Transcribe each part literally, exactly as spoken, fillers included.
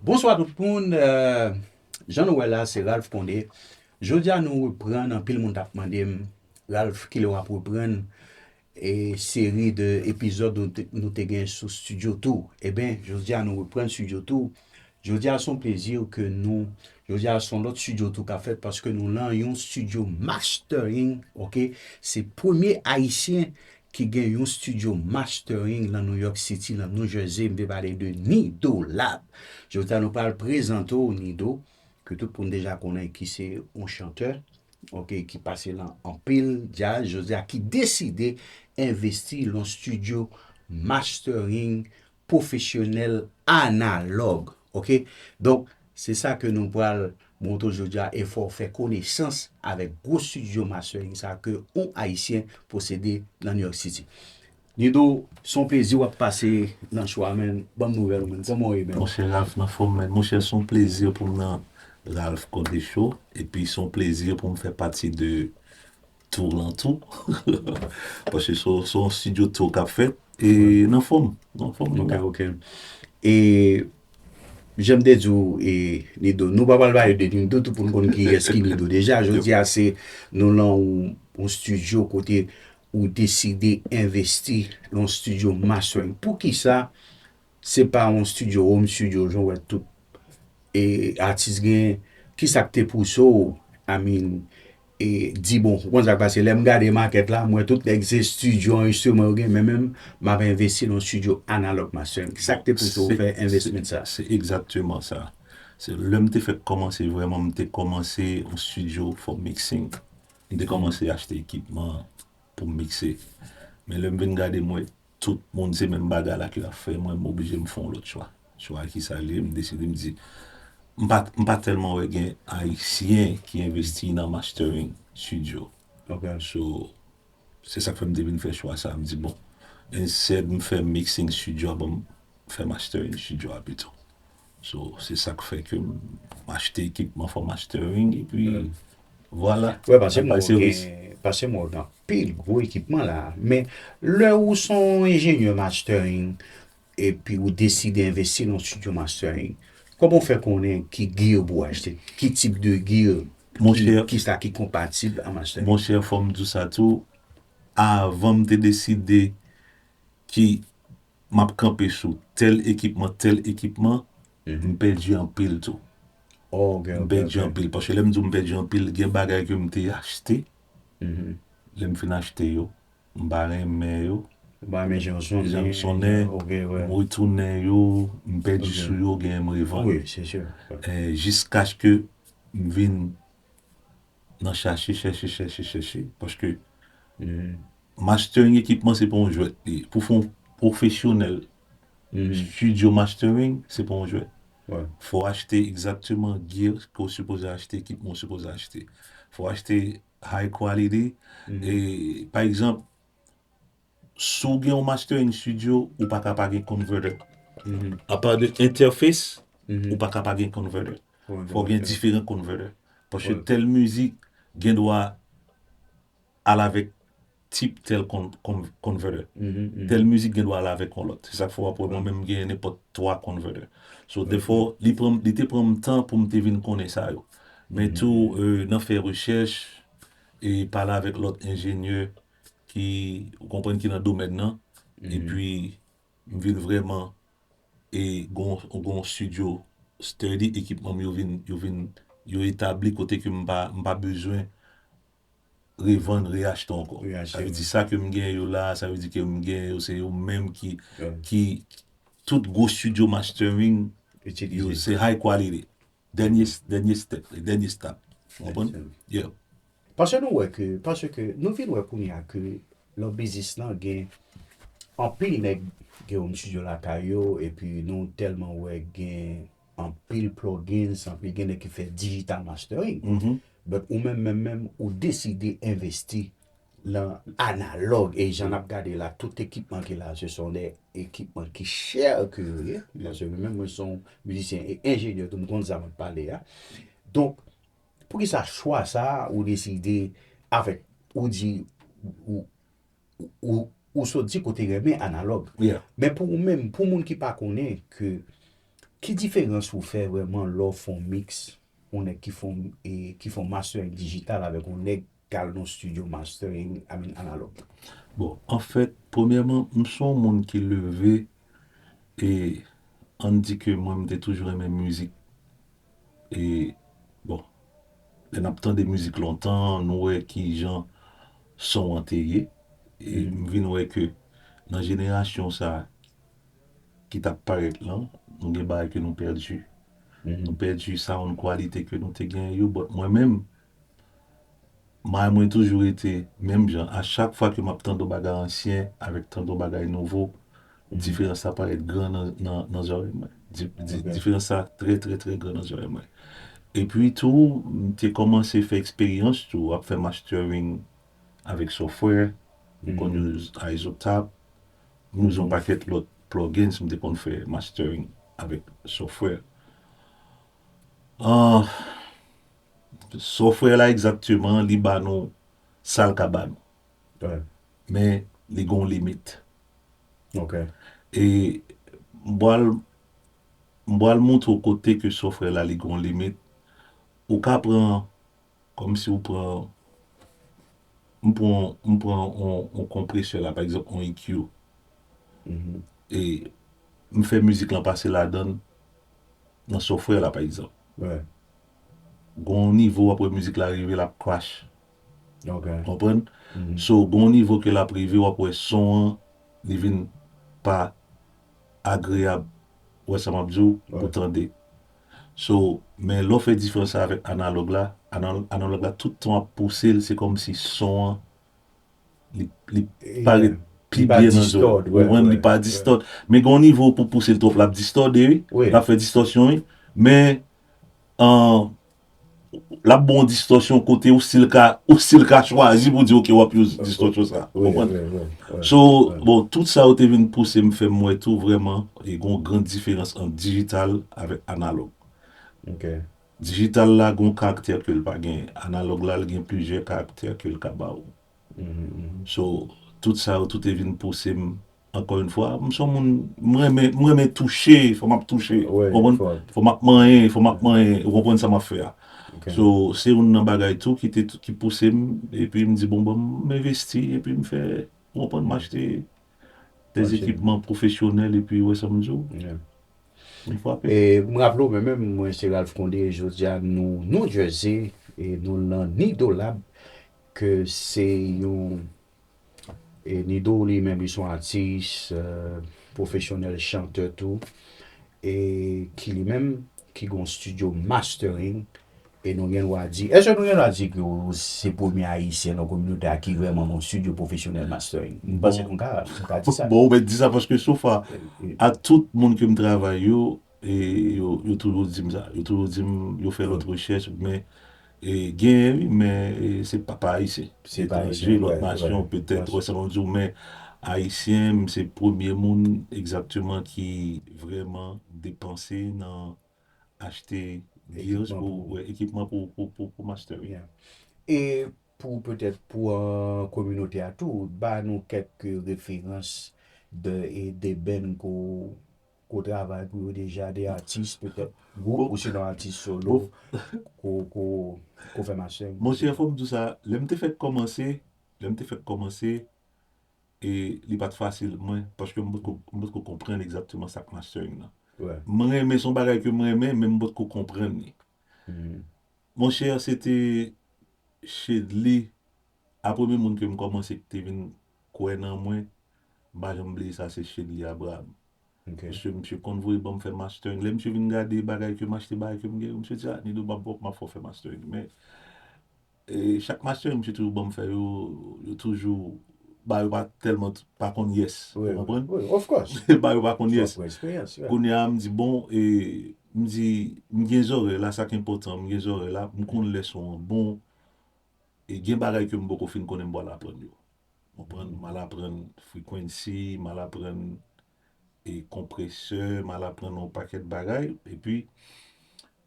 Bonswa tout moun. Euh, jan nou wè la, se Ralph Condé. Jodi a nou reprann, anpil moun t ap mande m, Ralph, kilè w ap reprann e seri de epizòd nou te, nou te gen sou Studio Tour? Eben, jodi a nou reprann Studio Tour. Jodi a se yon plezi ke nou, jodi a se yon lòt Studio Tour k ap fèt paske nou lan yon studio mastering, oke? Se premye Ayisyen ki gen yon studio mastering lan New York City, lan New Jersey, m vle pale de Nido Lab. Jodi a nou pral prezante w Nido, ke tout moun deja konnen ki se yon chantè, oke, ki pase lan anpil djaz, jodi a ki deside envesti lan studio mastering pwofesyonèl analòg, oke? Donk, se sa ke nou pral montre w jodi a e fè w fè konesans avèk gwo studio mastering sa ke yon Ayisyen posede nan New York City. Nido, se yon plezi w ap pase nan show a, men ban m nouvèl ou menm. Kòman w ye, menm? Monchè Ralph nan fòm, men monchè, se yon plezi pou m nan Ralph Condé Show, epi se yon plezi pou m fè pati de tou lan tou. Paske se, se yon studio tour k ap fèt, e nan fòm, nan fòm nou la. Ok, ok. E jan m te di w, e, Nido, nou pa pral pale de Nido tou pou n konn kiyès ki Nido deja. Jodi a se nou lan yon, yon studio kote ou deside envesti lan yon studio mastering. Poukisa se pa yon studio, home studio, jan w wè tout e, atis gen, kisa k te pouse w, I mean, e, di, bon, ou konn sa k pase, lè m gade makèt la, m wè tout nèg se studio, anrejistreman yo gen, men menm, m ap envesti nan studio analog mastering. Kisa k te pouse w fè investment sa? Se egzakteman sa. Se lè m te fèk kòmanse vrèman, m te kòmanse yon studio for mixing. M te kòmanse achte ekipman pou m mikse. Men lè m vin gade, m wè tout moun se menm bagay la ke y ap fè, mwen m oblije m fè yon lòt chwa. Chwa ki sa l ye, m deside, m di, m pa, m pa tèlman wè gen Ayisyen ki envesti nan mastering studio. Ok. So, se sa k fè m te vin fè chwa sa. M di, bon, instead m fè mixing studio a, bon, m fè mastering studio a pito. So, se sa k fè ke m achte ekipman for mastering, epi vwala. Wè, paske m wè w gen, paske m wè w gen anpil gwo ekipman la. Men, lè ou se yon enjenyè mastering, epi ou deside envesti nan studio mastering, kòman w fè konnen ki gear pou w achte? Ki tip de gear? Monchè, ki, kisa ki konpatib a mastering? Monchè, fò m di w sa tou, avan m te deside ki m ap kanpe sou tèl ekipman, tèl ekipman, m pèdi anpil tou. M pèdi anpil. Paske lè m di w m pèdi anpil, gen bagay ke m te achte. Lè m fin achte yo, m pa renmen yo. M pa renmen jan yo sonnen. Jan yo sonnen, m retounen yo, m pèdi sou yo, genyen m revann. Wi, se si. Eh, jiskaske m vin nan chache, chèche, chèche, chèche. Paske mastering ekipman se pa yon jwèt li ye. Pou fè yon pwofesyonèl studio mastering, se pa yon jwèt. Fò w achte egzakteman gear ke w sipoze achte, ekipman w sipoze achte. Fò w achte high quality. E, pa egzanp, si w gen yon mastering studio, ou pa ka pa gen converter. Apa de interface, ou pa ka pa gen converter. Fò w gen diferan converter. Paske tèl mizik gen dwa al avèk tip tèl con-, con-, converter. Tèl mizik gen dwa al avèk yon lòt. Se sa k fè w ap wè mwen menm m gen nenpòt twa converter. So, defo, li pran, li te pran m tan pou m te vin konnen sa yo. Men tou, euh, nan fè rechèch e pale avèk lòt enjenyè ki, ou konprann, ki nan domèn nan. Epi, m vin vrèman, e gon, gon studio steady, ekipman m yo vin, yo vin, yo etabli kote ke m pa, m pa bezwen revann, reachte ankò. Sa vle di sa ke m gen yo la, sa vle di ke m gen yo, se yo menm ki, ki, tout gwo studio mastering, yo, se high quality. Dènye, dènye step, dènye step. Ou konprann? Yeah. Paske nou wè ke, paske nou vin wè kounye a ke nan biznis lan gen anpil nèg gen home studio lakay yo, epi nou tèlman wè gen anpil plugins, anpil gen nèg ki fè digital mastering. But ou menm, menm, menm, ou deside envesti nan analòg, e jan n ap gade la, tout ekipman ki la, se son de ekipman ki chè ke yo ye. Paske mwen menm, mwen se yon mizisyen e enjenyè tou, m konn sa m ap pale a. Donk, poukisa chwa sa a, ou deside avèk, ou di, ou, ou, ou sot di ke w te renmen analòg. Men pou ou menm, pou moun ki pa konnen ke Ki diferans ou fè vrèman lè w fè yon mix, yon nèg ki fè yon, e, ki fè yon mastering dijital avèk yon nèg k al nan studio mastering, I mean, analog? Bon, anfèt, premyèman, m se yon moun ki leve e ann di ke mwen, m te toujou renmen mizik. E, bon, lè n ap tande mizik lontan, nou wè ki jan son an te ye. E m vin wè ke nan jenerasyon sa a ki t ap parèt lan, nou gen bagay ke nou pèdi. Nou pèdi sound quality ke nou te genyen yo, but mwen menm, may mwen toujou rete menm jan. A chak fwa ke m ap tande yon bagay ansyen avèk tande yon bagay nouvo, diferans la parèt gran nan, nan, nan zòrèy mwen. Di, di, diferans la trè, trè, trè gran nan zòrèy mwen. Epi tou, m te kòmanse fè eksperyans tou, ap fè mastering avèk software, m konn use Isotope, m use yon pakèt lòt plugins, m te konn fè mastering avèk software. Ah, software la egzakteman, li ba nou sa l ka ba nou. Men, li gen yon limit. Ok. E m pral, m pral montre w kote ke software la li gen yon limit. Ou ka pran, kòmsi ou pran, m pran, m pran yon, yon konpresè la, pa egzanp, yon E Q. E m fè mizik lan pase ladan l nan software la, pa egzanp. Gen yon nivo w ap wè mizik la rive, l ap crash. Konprann? So, gen yon nivo ke l ap rive, w ap wè son an, li vin pa agreyab. Ou wè sa m ap di w? Pou tande. So, men lè w fè diferans sa avèk analòg la, anal-, analòg la, tout tan w ap pouse l, se kòmsi son an, li, li parèt pi byen nan zòrèy. Ou konprann? Li pa distòt. Men gen yon nivo pou pouse l twòp, l ap distòde, wi. L ap fè distòsyon, wi. Men, an, l ap ba w yon distòsyon kote ou still ka, ou still ka chwazi pou di, ok, w ap use distòsyon sa. Ou konprann? So, bon, tout sa yo te vin pouse m fè m wè tou vrèman, e gen yon gran diferans ant dijital avèk analòg. Dijital la gen yon karaktè ke l pa genyen. Analòg la, l gen plizyè karaktè ke l ka ba w. So, tout sa yo, tout te vin pouse m. Ankò yon fwa, m se yon moun, m renmen, m renmen touche, fò m ap touche. Ou konprann? Fò m ap manyen, fò m ap manyen, ou konprann sa m ap fè a. So, se youn nan bagay tou ki te, ki pouse m, epi m di, bon, ban m envesti, epi m fè, ou konprann, m achte de ekipman pwofesyonèl, epi ou wè sa m di w. M frape. E m raple w, mwen menm, mwen se Ralph Condé, jodi a nou New Jersey, e nou nan Nido Lab, ke se yon, e Nido li menm, li se yon atis, e, pwofesyonèl, chantè tou, e ki li menm, ki gen yon studio mastering, e nou gen dwa di, èske nou gen dwa di ke w se premye Ayisyen nan kominote a ki vrèman gen yon studio pwofesyonèl mastering? M panse nou ka, nou ka di sa. Bon, ou mèt di sa paske so far, a tout moun ke m travay yo, e yo, yo toujou di m sa. Yo toujou di m, yo fè lòt rechèch, men, e genyen, wi, men, e se pa, pa Ayisyen. Se pa Ayisyen, etranje, lòt nasyon, petèt, wè sa m di w, men Ayisyen, m se premye moun egzakteman ki vrèman depanse nan achte gears pou, wè, ekipman pou, pou, pou, pou mastering. E pou petèt pou, e, kominote a tou, ba nou kèk referans de, e de band ke w, ke w travay pou yo deja, de atis petèt, gwoup, ou sinon atis solo, ke w, ke w, ke w fè mastering. Monchè, fò m di w sa, lè m te fèk kòmanse, lè m te fèk kòmanse, e li pa t fasil mwen, paske m potko, m potko konprann egzakteman sa k mastering nan. M renmen, se yon bagay ke m renmen, men m potko konprann li. Monchè, se te Shedly, a premye moun ke m kòmanse ki te vin kwè nan mwen, m pa janm bliye sa, se Shedly Abraham. Misye, misye konn voye ban m fè mastering. Lè misye vin gade bagay ke m achte, bagay ke m gen, misye di, "Ah, Nido, m ap, m ap fè w fè mastering." Men, e chak mastering misye toujou ban m fè yo, yo toujou, ba yo pa tèlman t-, pa konn yes. Ou konprann? Ba yo pa konn yes. Kounye a, m di, bon, e m di, m gen zòrèy la, sa k enpòtan, m gen zòrèy la, m konn lè son an bon, e gen bagay ke m poko fin konnen m pral aprann yo. Konprann? M al aprann frequency, m al aprann e konpresè, m al aprann yon pakèt bagay, epi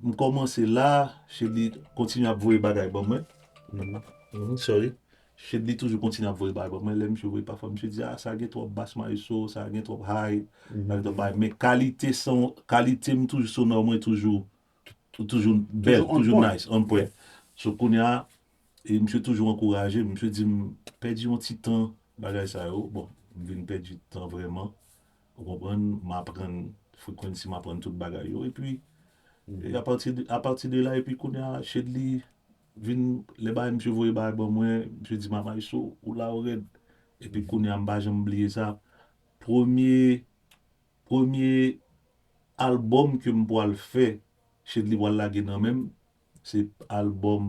m kòmanse la, Shedly kontinye ap voye bagay ban mwen. Mhm, sorry. Shedly toujou kontinye ap voye bagay ban mwen. Lè misye voye pafwa, misye di, ah, sa gen twòp bas maestro, sa gen twòp high, sa gen twòp bagay. Men kalite son, kalite m toujou, sonò mwen toujou, toujou bèl, toujou nice, on point. So kounye a, e misye toujou ankouraje m, misye di m, pèdi yon ti tan, bagay sa yo. Bon, m vin pèdi tan vrèman. Ou konprann? M aprann frequency, m aprann tout bagay yo. Epi, e apati de, apati de la, epi kounye a, Shedly vin, lè bagay, misye voye bagay ban mwen, misye di m, maestro, ou la, ou rèd. Epi kounye a, m pa janm bliye sa. Premye, premye albòm ke m pral fè, Shedly pral lage nan men m, se albòm,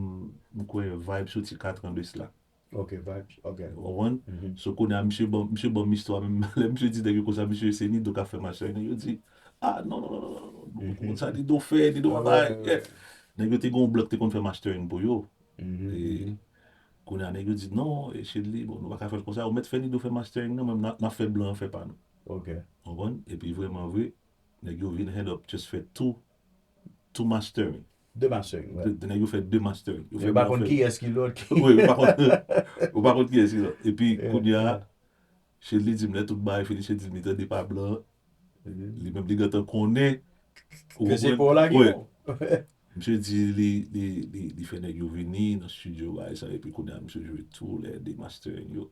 m kwè, Vibe soti kat an de sila. Ok, Vibes, ok. Ou konprann? So kounye a, misye ban, misye ban m istwa menm. Lè misye di nèg yo konsa, misye se Nido k ap fè mastering, nèg yo di, ah, non, non, non, non, non, non, sa Nido fè, Nido pa bay. Nèg yo te gen yon blan k te konn fè mastering pou yo. E kounye a, nèg yo di, non, e Shedly, bon, nou pa ka fè l konsa, ou mèt fè Nido fè mastering nan, men n ap, n ap fè blan an fè pa nou. Ok. Ou konprann? Epi vrèman vre, nèg yo vin hand up, just fè tou, tou mastering. De mastering, wi. De, de nèg yo fè de mastering. Yo fè Yo pa konn kiyès ki lòt. Wi, yo pa konn, yo pa konn kiyès ki lòt. Epi kounye a, Shedly di m, lè tout bagay fini, Shedly di m, li tande pa blan. Li menm li gentan konnen. Ke se pa w la ki bon. Misye di li, li, li, li fè nèg yo vini nan studio, bagay sa, epi kounye a misye jwe tou lè de mastering yo.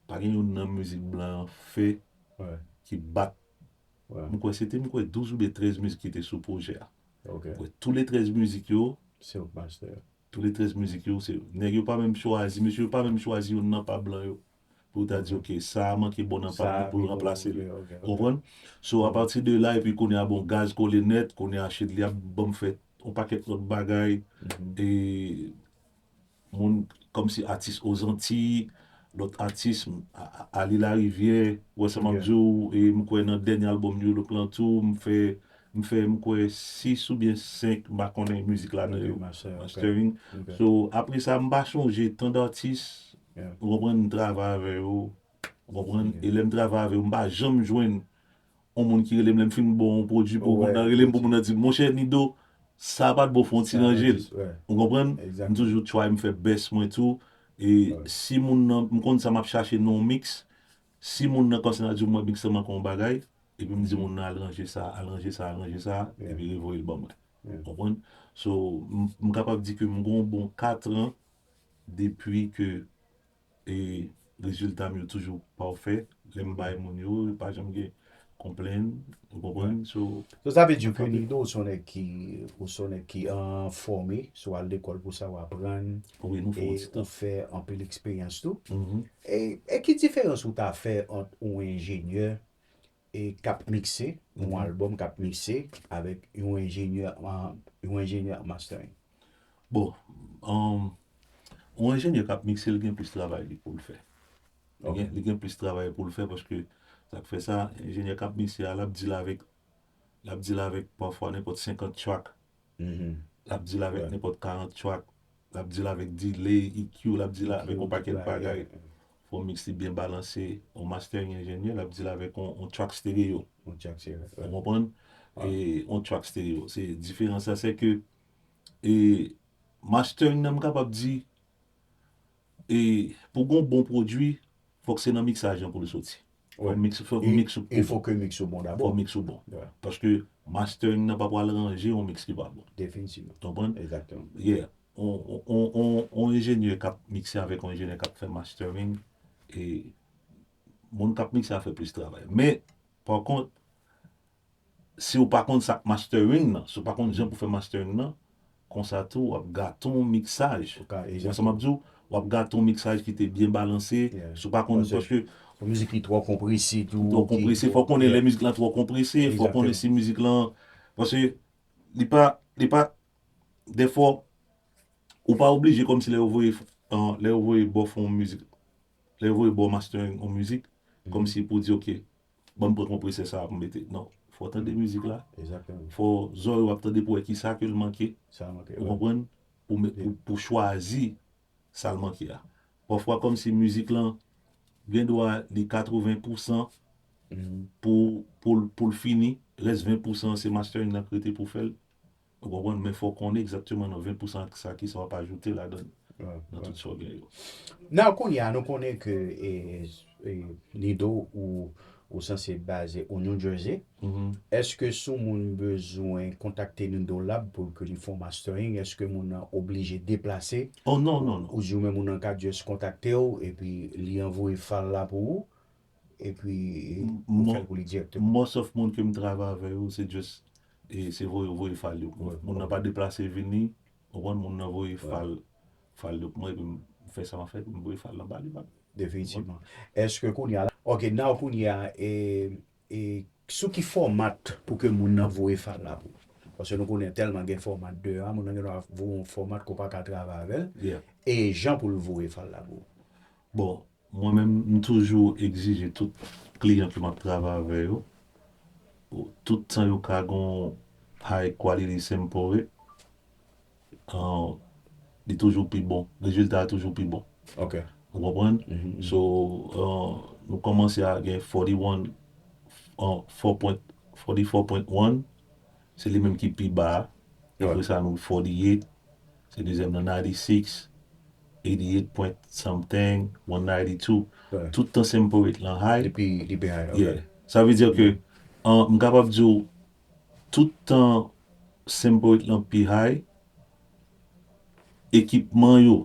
Pa gen youn nan mizik blan an fè ki bat. M kwè se te, m kwè douz oubyen trèz mizik ki te sou pwojè a. M kwè tou le trèz mizik yo, Se yon master. Tou le trèz mizik yo, se nèg yo pa menm chwazi, mesye yo pa menm chwazi youn nan pa blan yo. Pou yo ta di, ok, sa a manke bon nan pa m pou yo ranplase l. Konprann? So, apati de la, epi kounye a, bon, gaz kole nèt, kounye a, Shedly ap ban m fè yon pakèt lòt bagay. E moun kòmsi atis Ozantiy, lòt atis, m, a, a, Ali Larivière, ou wè sa m ap di w, e m kwè nan dènye albòm New Look lan tou, m fè, m fè, m kwè, sis oubyen senk, m pa konnen mizik ladan yo. Mastering. So, apre sa, m pa chonje tan d'atis, ou konprann, m travay avè yo, ou konprann, e lè m travay avè yo, m pa janm jwenn yon moun ki rele m lè m fin ba w yon pwodui pou moun nan rele m pou moun nan di m, monchè Nido, sa a pa t bon, fè yon ti ranje l. Ou konprann? M toujou try m fè best mwen tou. E si moun nan, m konn sa m ap chache nan yon mix, si moun nan kòmsi n a di m wè mix lan manke yon bagay, epi m di moun nan al ranje sa, al ranje sa, al ranje sa, epi revoye l ban mwen. Ou konprann? So, m, m kapab di ke m gen yon bon kat an depi ke e rezilta m yo toujou pafè. Lè m bay moun yo, yo pa janm gen konplenn, ou konprann? So, So, sa vle di ke Nido, ou se yon nèg ki, ou se yon nèg ki an fòme, si w al lekòl pou sa, w aprann, e ou fè anpil eksperyans tou. E, e ki diferans ou ta fè ant yon enjenyè e k ap mikse, yon albòm k ap mikse, avèk yon enjenyè, an, yon enjenyè mastering? Bon, um, yon enjenyè k ap mikse, li gen plis travay li pou l fè. Li gen, li gen plis travay pou l fè paske sa k fè sa, enjenyè k ap mikse a, l ap deal avèk, l ap deal avèk pafwa nenpòt senkant track. L ap deal avèk nenpòt karant track. L ap deal avèk delay, E Q, l ap deal avèk yon pakèt bagay. Fò mix li byen balanse. Yon mastering enjenyè, l ap deal avèk yon, yon track stereo. Ou konprann? E yon track stereo. Se diferans la, se ke e mastering nan, m kapab di, e pou gon bon pwodui, fòk se nan miksaj lan pou l soti. Fò mix, fò mix ou, il faut que mix ou bon d'abord. Fò mix ou bon. Paske mastering nan pa pral ranje yon mix ki pa bon. Definitivman. Konprann? Exactement. Yeah. On, on, on, on enjenyè k ap mikse avèk on enjenyè k ap fè mastering, e moun k ap mikse a fè plis travay. Men, pa kont, si w pa konn sa k mastering nan, si w pa konn jan pou fè mastering nan, konsa tou, w ap gate yon miksaj. Ou konprann sa m ap di w? W ap gate yon miksaj ki te byen balanse. Si w pa konn, paske yon mizik li twò konprese tou. Twò konprese. Fò w konnen lè mizik lan twò konprese. Fò w konnen si mizik lan, paske li pa, li pa, dèfwa, ou pa oblije kòmsi lè yo voye, lè yo voye ba w fè yon mizik, lè yo voye ba w mastering yon mizik, kòmsi pou di, ok, ban m pran konpresè sa a pou m mete. Non, fò w tande mizik la. Fò zòrèy w ap tande pou wè kisa ke l manke. Ou konprann? Pou, pou, pou chwazi sa l manke a. Pafwa kòmsi mizik lan gen dwa li katreven pousan pou, pou, pou l fini, rès ven pousan se mastering nan k rete pou fè l. Ou konprann? Men fò w konnen egzakteman nan ven pousan sa kisa w ap ajoute ladan l. Nan tout sa w gen yo. Nan kounye a, nou konnen ke e, e, Nido ou, ou sanse baze o New Jersey. Èske si yon moun bezwen kontakte Nido Lab pou ke li fè yon mastering, èske moun nan oblije deplase? Oh non, non, non. Ou di ou menm moun nan ka just kontakte w epi li anvoye file la pou ou? Epi ou fè l pou li direkteman. Most of moun ke m travay avè yo, se just e se voye voye file yo. Moun nan pa deplase vini, ou konprann, moun nan voye file file yo pou mwen epi m fè sa m ap fè epi m voye file lan ba li. Definitivman. Èske kounye a la, ok, nan kounye a, e, e sou ki fòmat pou ke moun nan voye file la pou ou? Paske nou konnen tèlman gen fòmat deyò a, moun nan gen dwa voye yon fòmat ke w pa ka travay avè l. E jan pou l voye file la pou ou. Bon, mwen menm, m toujou egzije tout kliyan ke m ap travay avè yo, tout tan yo ka gen yon high quality sample rate, uh, li toujou pi bon. Rezilta a toujou pi bon. Ok. Ou konprann? So, uh, nou kòmanse a gen forty-one, uh, four point, forty-four point one, se li menm ki pi ba a. Apre sa, nou forty-eight, se dezyèm nan ninety-six, eighty-eight point something, one ninety-two. Tout tan sample rate lan high. Li pi, li pi high, yeah. Sa vle di ke, an, m kapab di w, tout tan sample rate lan pi high, ekipman yo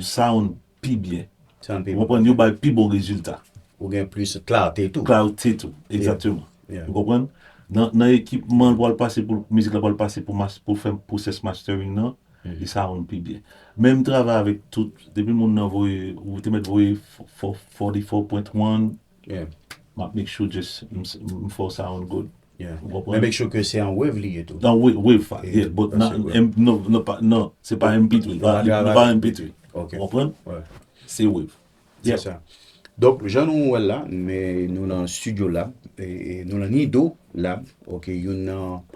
sound pi byen. Ou konprann, yo bay pi bon rezilta. Ou gen plis klarte tou. Klarte tou, egzakteman. Ou konprann? Nan, nan ekipman l pral pase pou mizik la pral pase pou, pou fè pwosès mastering nan, li sound pi byen. Men m travay avèk tout, depi moun nan voye, ou te mèt voye forty-four point one, m ap make sure just m fè w sound good. Ou konprann? Men make sure ke se an wave li ye tou. Nan wave, wave file, yeah, but nan, nan, nan, se pa M P three, nou pa M P three. Ou konprann? Se wave. Se sa. Donk, jan nou wè l la, men nou nan Studio Lab, e, e nou nan Nido Lab, ok, youn nan,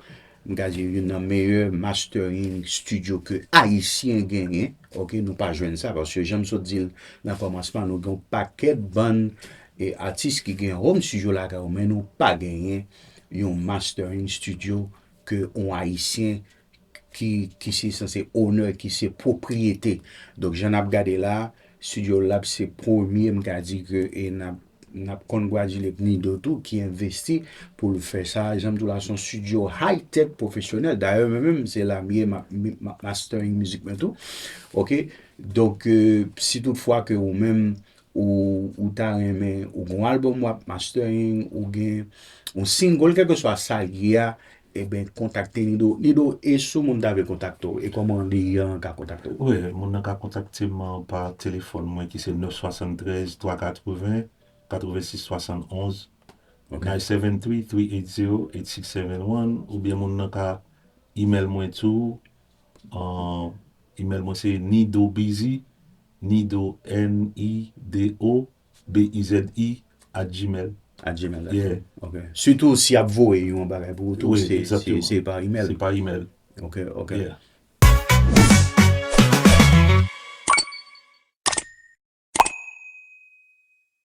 m ka di, youn nan meyè mastering studio ke Ayisyen genyen, ok, nou pa jwenn sa, paske jan m sot di l nan kòmansman, nou gen yon pakèt bann e atis ki gen home studio lakay yo, men nou pa genyen yon mastering studio ke yon Ayisyen ki, ki se sanse owner, ki se pwopriyete. Donk, jan n ap gade la, Studio Lab se premye, m ka di ke, e n ap, n ap congratulate Nido tou, ki envesti pou l fè sa. Jan m di w la, se yon studio high-tech pwofesyonèl. Dayè, mwen menm, se la m ye, m ap, m ap mastering mizik mwen tou. Ok? Donk, e, si toutfwa ke ou menm, ou, ou ta renmen, ou gen yon album w ap mastering, ou gen yon single, kèlkeswa sa l ye a, eben, kontakte Nido. Nido, e si yon moun ta vle kontakte w, e kòman li an ka kontakte w? Wi, moun nan ka kontakte m pa telefòn mwen ki se nèf swasanntrèz twa katreven katrevensis swasann-onz, nine seven three three eight zero eight six seven one, oubyen moun nan ka email mwen tou. Email mwen se Nido Bizi, Nido, N I D O B I Z I at gmail. At gmail. Yeah. Ok. Sitou si y ap voye yon bagay pou ou tou, se, se, se pa email. Se pa email. Ok, ok. Yeah.